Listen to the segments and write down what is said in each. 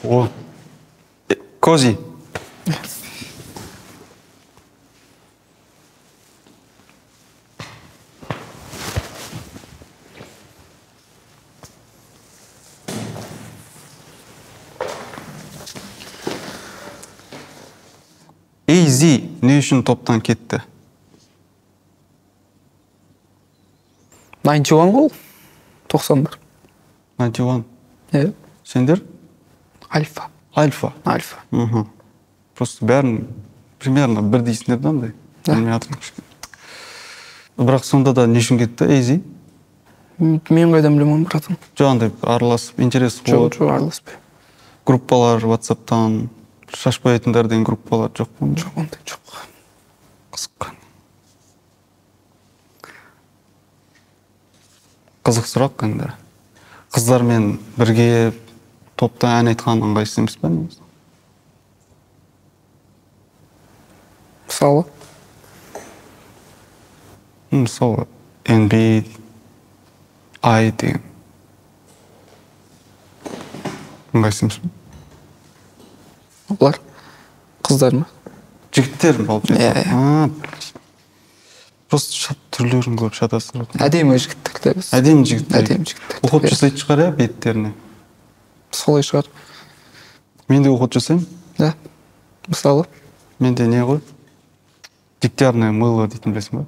О, Кози. Эйзи не үшін топтан кетті? 91 ғой, 91. 91. Иә. Сендер? Альфа. Альфа. Альфа. Мхм. Просто бәрін примерно бірдейсіңдер да андай. Білмей жатырмын кішкене. Бірақ сонда да не үшін кетті Эйзи? Мен қайдан білемін оны, братан? Жоқ, андай араласып, интерес болып. Жоқ, араласпай. Группалар, WhatsApp'тан шашпайтындар деген группалар жоқ па? Жоқ, ондай жоқ. Қызық. Қызық сұрақ енді. Қыздармен бірге топта ән айтқан ыңғайсыз емес пе? Мысалы? Мысалы, NB, I деген. Ыңғайсыз емес пе? Олар қыздар ма? Жігіттер болып жатыр. Иә. Просто түрлерін көріп шатастырып. Әдемі жігіттер де біз. Әдемі жігіттер. Әдемі жігіттер. Уход жасайтын шығар, иә, беттеріне? Солай шығар. Мен де уход жасаймын. Да. Мысалы? Менде не ғой? Дегтярное мыло дейтін білесің ба?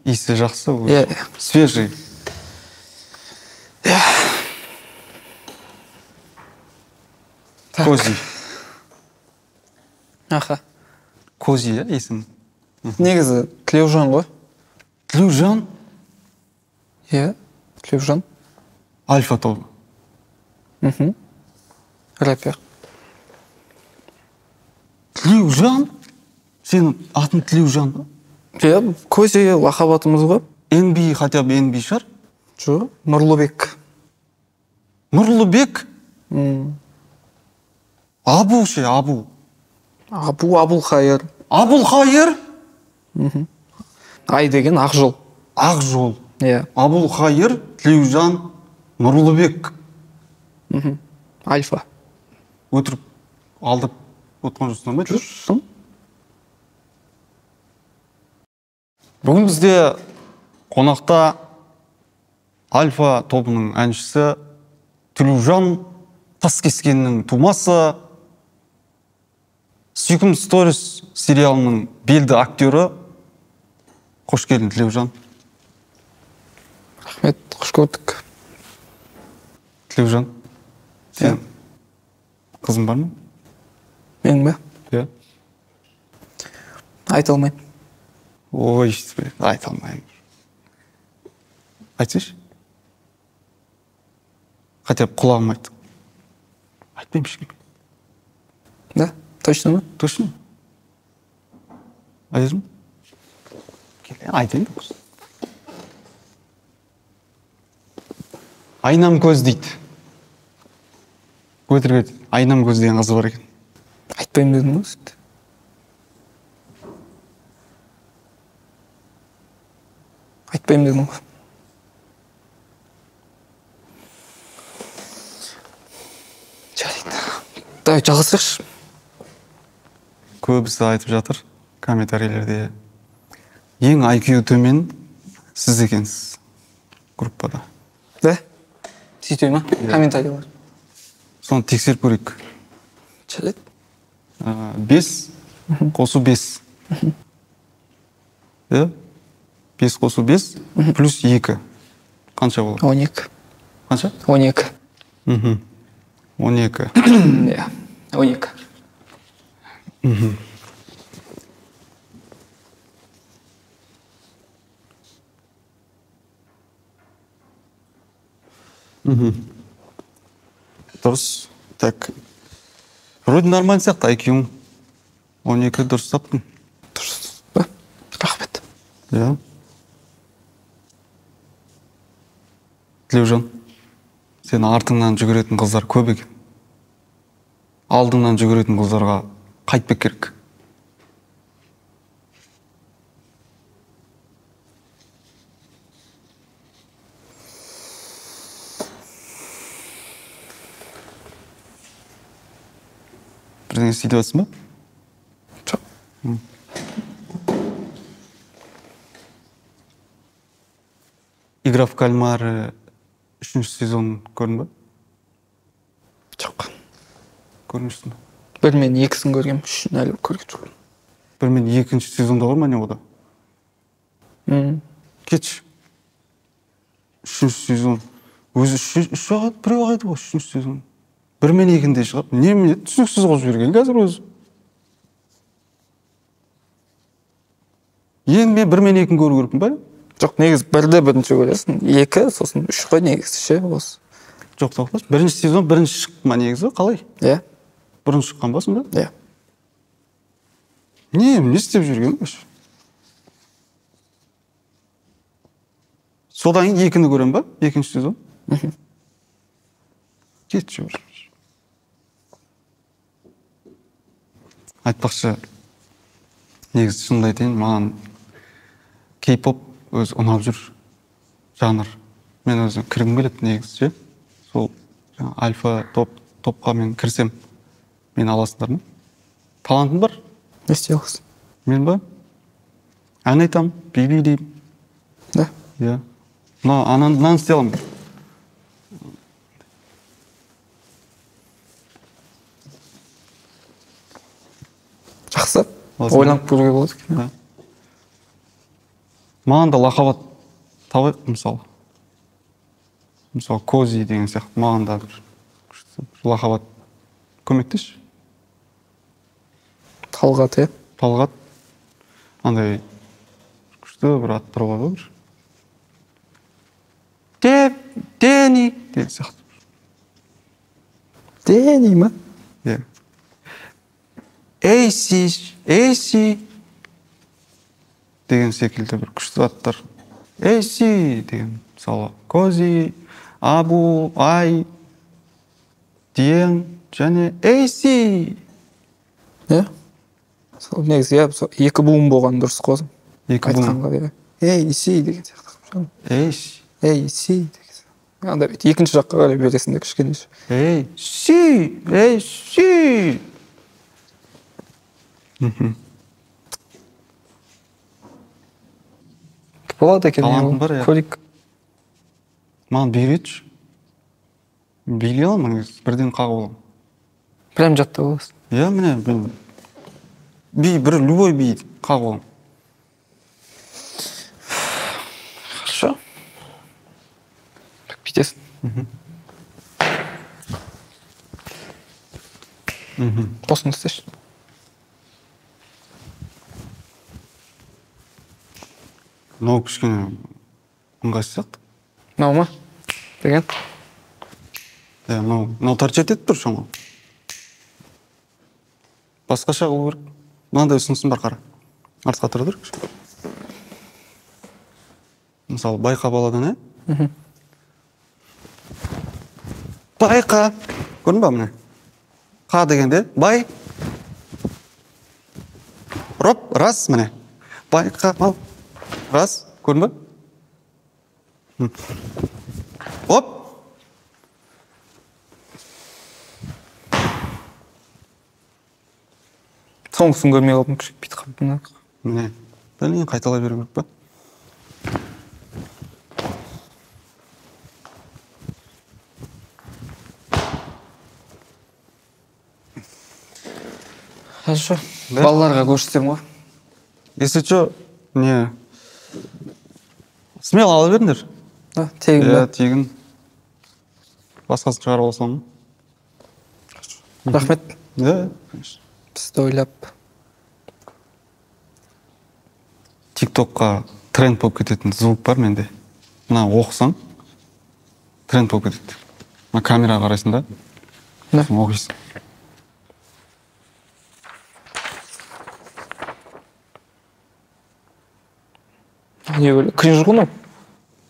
Иісі жақсы. Иә. Свежий. Иә. Кози. Аха. Кози, иә, есім? Негізі Тілеужан ғой. Тілеужан? Иә, Тілеужан. Альфа тобы. Мхм. Рэпер. Тілеужан? Сенің атың Тілеужан ба? Иә, Кози лақап атымыз ғой. NB, хотя бы NB шығар? Жоқ, Нұрлыбек. Нұрлыбек? Абу ше, Абу. Абу, Абулхайыр. Абулхайыр? Ай деген ақ жол. Ақ жол. Иә. Абулхайыр, Тілеужан, Нұрлыбек. Альфа. Өтірік алдап отқан жоқсың ба? Жүрсің. Бүгін бізде қонақта Альфа тобының әншісі Тілеужан Таскескеннің тумасы, Сүйкімді сторис сериалының белді актері. Қош келдің, Тілеужан. Рахмет, қош көрдік. Тілеужан, сен қызың бар ма? Менің бе? Иә. Айта алмаймын. Ой, айта алмаймын. Айтсайшы. Хотя бы құлағым айт. Айтпаймын ешкімге. Да? Точно ма? Точно. Айтасың ба? Айтайын. Айнам көз дейді. Өтірік айт. Айнам көз деген қызы бар екен. Айтпаймын дедім ғой сізді. Айтпаймын дедім ғой. Жарайды. Давай жалғастырайықшы. Көбісі айтып жатыр комментарийлерде. Ең IQ төмен сіз екенсіз группада. Да? Сөйтей ма? Комментарийлер. Соны тексеріп көрейік. Жарайды. 5 қосу 5. Иә? 5 қосу 5 плюс 2. Қанша болады? 12. Қанша? 12. 12. Иә, 12. Дұрыс. Так. Вроде нормально сияқты, IQ-ң. 12 дұрыс таптың. Дұрыс па? Рахмет. Иә. Тілеужан, сен артыңнан жүгіретін қыздар көп екен. Алдыңнан жүгіретін қыздарға қайтпек керек. Бірдеңе істейді жатсың ба? Жоқ. Игра в кальмары 3-ші сезон көрдің ба? Жоқ. Көрмейсің ба? 1 мен 2-сін көргем, 3-ін әлі көрген жоқпын. 1 мен 2-ші сезонда бар ма не ода? Кетші. 3-ші сезон. Өзі үш ақ, біреу ақ еді ғой 3-ші сезон. 1 мен 2-де шығып, немене түсініксіз қылып жіберген қазір өзі. Енді мен 1 мен 2-ні көру керекпін ба? Жоқ, негізі 1-ді бірінші көресің, 2, сосын 3 қой негізі ше, осы. Жоқ, тоқташы. 1-ші сезон бірінші шықты ма негізі, қалай? Иә. Бұрын шыққан ба сонда? Иә. Не істеп жүрген вообще? Содан кейін 2-ні көрем ба? 2-ші сезон? Кетші. Айтпақшы, негізі шынымды айтайын, маған кей-поп өзі ұнап жүр жанр. Мен өзім кіргім келеді негізі ше. Сол альфа топқа мен кірсем, мені аласыңдар ма? Талантым бар. Не істей аласың? Мен ба? Ән айтамын, би билеймін. Да? Иә. Мынаны істей аламын. Жақсы. Ойланып көруге болады екен. Маған да лақап ат табайық, мысалы. Мысалы, Кози деген сияқты маған да бір лақап ат көмектесші. Талғат, иә? Талғат. Андай күшті бір аттар бар ғой бір. Дени деген сияқты. Дени ма? Иә. Эйси, Эйси деген секілді бір күшті аттар. Эйси деген, мысалы, Кози, Абу, Ай, Диен және Эйси. Иә? Сол негізі, иә, екі буын болған дұрыс қой. Екі буын. Айтқанға, иә. Эйси деген сияқты. Эйси. Эйси деген. Анда бит екінші жаққа қарай бересің де кішкене. Эйси, Эйси. Болады екен. Талантым бар, иә. Көрейік. Маған би үйретші. Билей аламын, негізі, бірден қағып аламын. Прям жаттап аласың. Иә, міне, мен би, бір любой би қағып аламын. Хорошо. Так, бүйтесің. Осыны істеші. Мынау кішкене ыңғайсыз сияқты. Мынау ма? Деген? Иә, мынау торчать етіп тұр шамалы. Басқаша қылу керек. Мынандай ұсынысым бар, қара. Артқа тұра тұр кішкене. Мысалы, байқа баладан, ә? Байқа! Көрдің ба міне? Қа дегенде бай. Роп, рас, міне. Байқа, мал. Рас, көрдің ба? Оп! Соңғысын көрмей қалдым, кішік бүйтіп қалыппын. Міне, блин, қайталай беру керек па? Хорошо. Балаларға көрсетемін ғой. Если что, не... Смело ала беріңдер. Да, тегін ба? Иә, тегін. Басқасын шығарып алсам. Рахмет. Да, конечно. Бізді ойлап. ТикТокқа тренд болып кететін звук бар менде. Мына оқысаң, тренд болып кетеді. Мына камераға қарайсың да, сосын оқисың. Не бөлі? Кринж ғой мынау?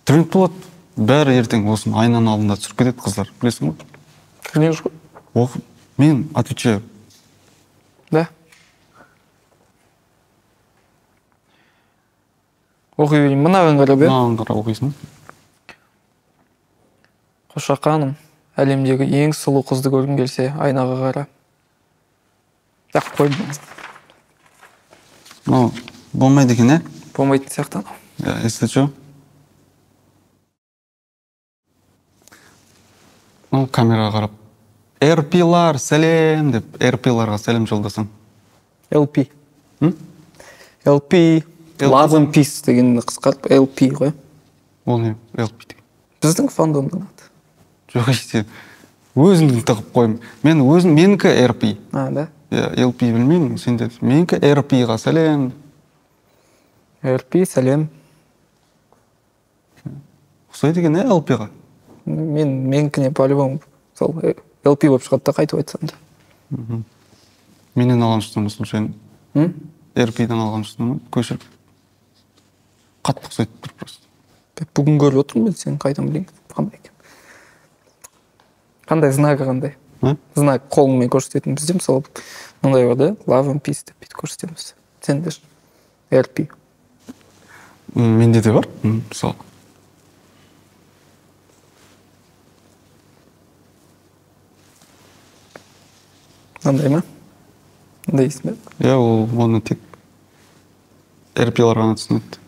Тренд болады. Бәрі ертең осыны айнаның алдында түсіріп кетеді қыздар. Білесің ғой? Кринж ғой. Оқы, мен отвечаю. Да? Оқи берейін. Мынаған қарап, иә? Мынаған қарап оқисың. Қошақаным, әлемдегі ең сұлу қызды көргің келсе, айнаға қара. Так, қойдым. Мынау болмайды екен, ә? Болмайтын сияқты анау. Иә, если че. Ну, камераға қарап. РП-лар, сәлем деп, РП-ларға сәлем жолдасаң. LP. LP, Love and Peace дегенді қысқартып LP ғой. Ол не LP деген? Біздің фандомның аты. Жоқ, сен өзіңді тығып қойым. Мен өзім, менікі RP. А, да? Иә, LP білмеймін, сенде. Менікі RP-ға сәлем. RP, сәлем. Ұқсайды екен, ә, LP-ға? Менікіне по-любому сол LP болып шығады да, қайтып айтсам да. Менен алған жоқсың ба, случайно? RP-ден алған жоқсың ба? Көшіріп. Қатты ұқсайды тұр просто. Бүгін көріп отырмын мен, сен қайдан білейін қандай екен. Қандай знагы қандай? Знак қолыңмен көрсететін бізде мысалы мындай бар да, Love and Peace деп бүйтіп көрсетеміз. Сенде RP. Менде де бар, мысалы. Мынандай ма? Мындай дейсің бе? Иә, ол оны тек RP-лар ғана түсінеді.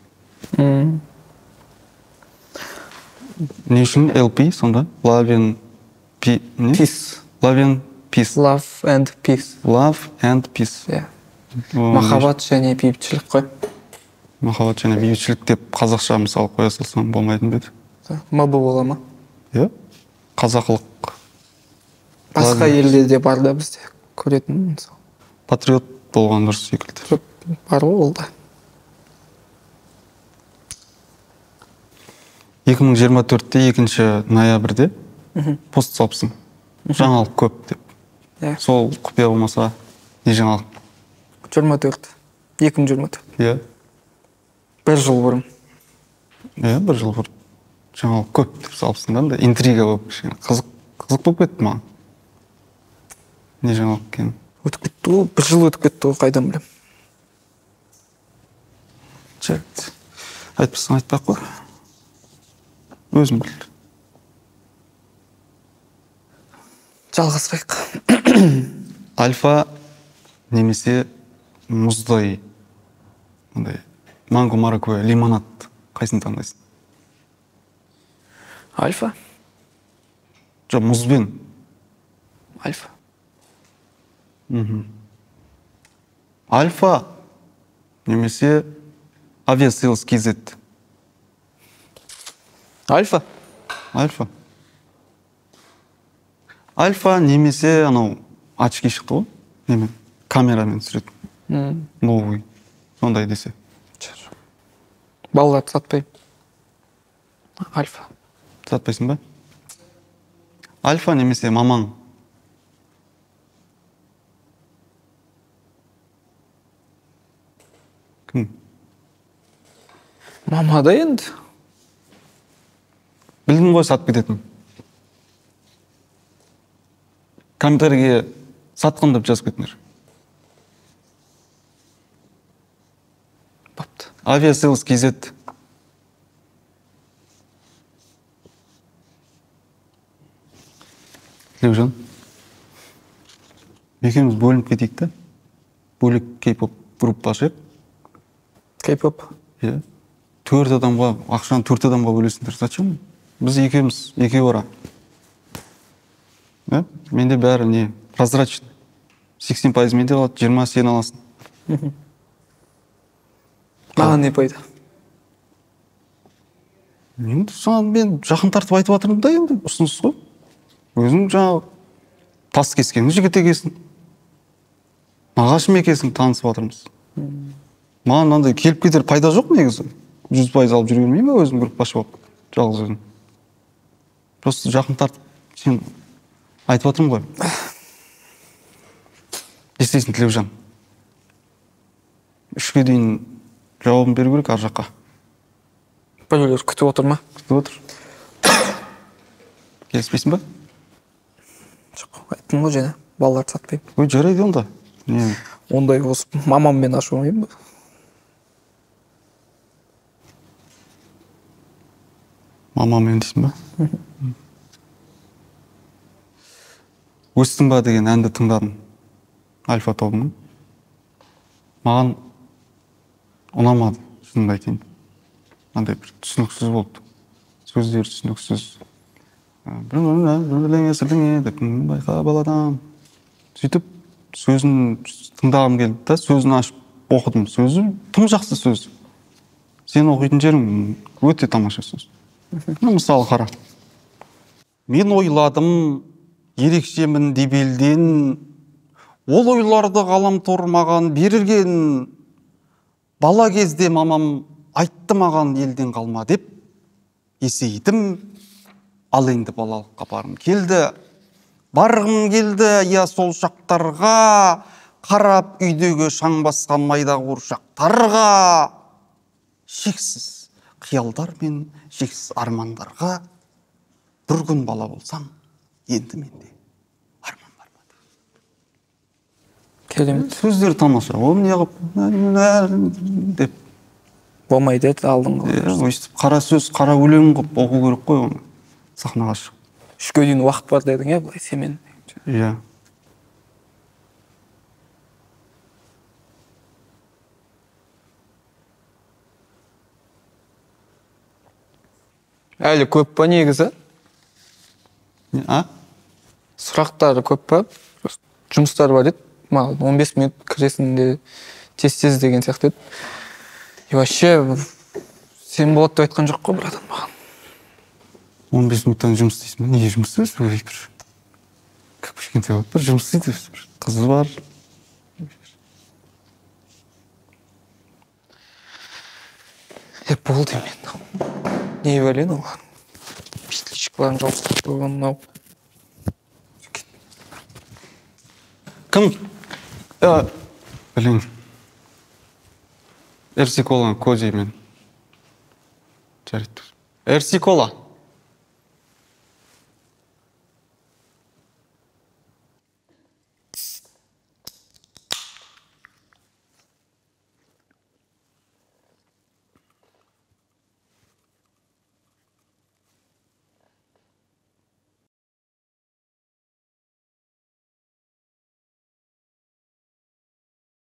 Не үшін LP сонда? Love and Peace. Love and Peace. Love and Peace. Love and Peace. Иә. Махаббат және бейбітшілік қой. Махаббат және бейбітшілік деп қазақша мысалы қоя салсам болмайтын ба еді? МБ бола ма? Иә. Қазақылық. Басқа елде де бар да бізде көретін мысалы. Патриот болған дұрыс секілді. Жоқ, бар ғой ол да. 2024-те 2 ноябрьде пост салыпсың. Жаңалық көп деп. Сол құпия болмаса не жаңалық? 24. 2024. Иә. Бір жыл бұрын. Иә, бір жыл бұрын. Жаңалық көп деп салыпсың да, андай интрига болып кішкене қызық болып кетті маған. Не жаңалық екен? Өтіп кетті ғой, бір жыл өтіп кетті ғой, қайдан білемін. Жарайды. Айтпасаң айтпай ақ қой. Өзім біл. Жалғасқайық. Альфа немесе мұздай мындай манго маракуйя лимонад қайсысын таңдайсың? Альфа. Жоқ, мұзбен. Альфа. Альфа немесе Aviasales KZ. Альфа. Альфа. Альфа немесе анау очки шықты ғой, немен камерамен түсіретін. Новый. Сондай десе. Балаларды сатпаймын. Альфа. Сатпайсың ба? Альфа немесе мамаң. Кім? Мама да енді. Білдім ғой сатып кететін. Комментарийге сатқын деп жазып кетіңдер. Бапты. Aviasales KZ. Тілеужан, екеуміз бөлініп кетейік та. Бөлек кей-поп группа ашайық. Кей-поп? Иә. 4 адамға, ақшаны 4 адамға бөлесіңдер. Зачем? Біз екеуміз, екеу ара. Иә? Менде бәрі не, прозрачный. 80% менде қалады, 20 сен аласың. Маған не пайда? Енді саған мен жақын тартып айтып жатырмын да енді, ұсыныс қой. Өзің жаңағы тас кескен жігіт екенсің. Нағашым екенсің, танысып жатырмыз. Маған мынандай келіп кетер пайда жоқ негізі. 100% алып жүре бермеймін ба өзім группа ашып алып, жалғыз өзім. Просто жақын тартып сен айтып жатырмын ғой. Не істейсің, Тілеужан? 3-ке дейін жауабын беру керек ар жаққа. Біреулер күтіп отыр ма? Күтіп отыр. Келіспейсің ба? Жоқ, айттым ғой жаңа, балаларды сатпаймын. Ой, жарайды онда. Не? Ондай осы мамаммен ашу алмаймын ба? Мамаммен дейсің ба? Өстің ба деген әнді тыңдадым. Альфа тобының. Маған ұнамады, шынымды айтайын. Андай бір түсініксіз болды. Сөздері түсініксіз. Бірдеңе деп байқа баладам. Сөйтіп сөзін тыңдағым келді да, сөзін ашып оқыдым. Сөзі тым жақсы сөз. Сен оқитын жерің өте тамаша сөз. Мысалы қара. Мен ойладым, ерекшемін деп елден, ол ойларды ғаламтор маған берілген. Бала кезде мамам айтты маған елден қалма деп, есейдім, ал енді балалыққа барғым келді. Барғым келді, я сол шақтарға, қарап үйдегі шаң басқан майда қуыршақтарға, шексіз қиялдар мен шексіз армандарға. Бір күн бала болсам, енді менде арман бар ма? Керемет. Сөздері тамаша. Ол неғып деп болмайды еді алдыңғы. Өйстіп қара сөз, қара өлең қылып оқу керек қой оны. Сахнаға шығып. 3-ке дейін уақыт бар дедің, иә, былай семен. Иә. Әлі көп па негізі? А? Сұрақтары көп па? Жұмыстары бар еді. Маған 15 минут кіресің де тез-тез деген сияқты еді. И вообще сен болады деп айтқан жоқ қой, братан, маған. 15 минуттан жұмыс істейсің ба? Неге жұмыс істейсің? Бір кішкентай болып бір жұмыс істейді, бір қызы бар. Болды мен. Не бәлен ол? Петличкаларын жауып қойған мынау. Кім? Блин. RC Cola Кози мен. Жарайды. RC Cola.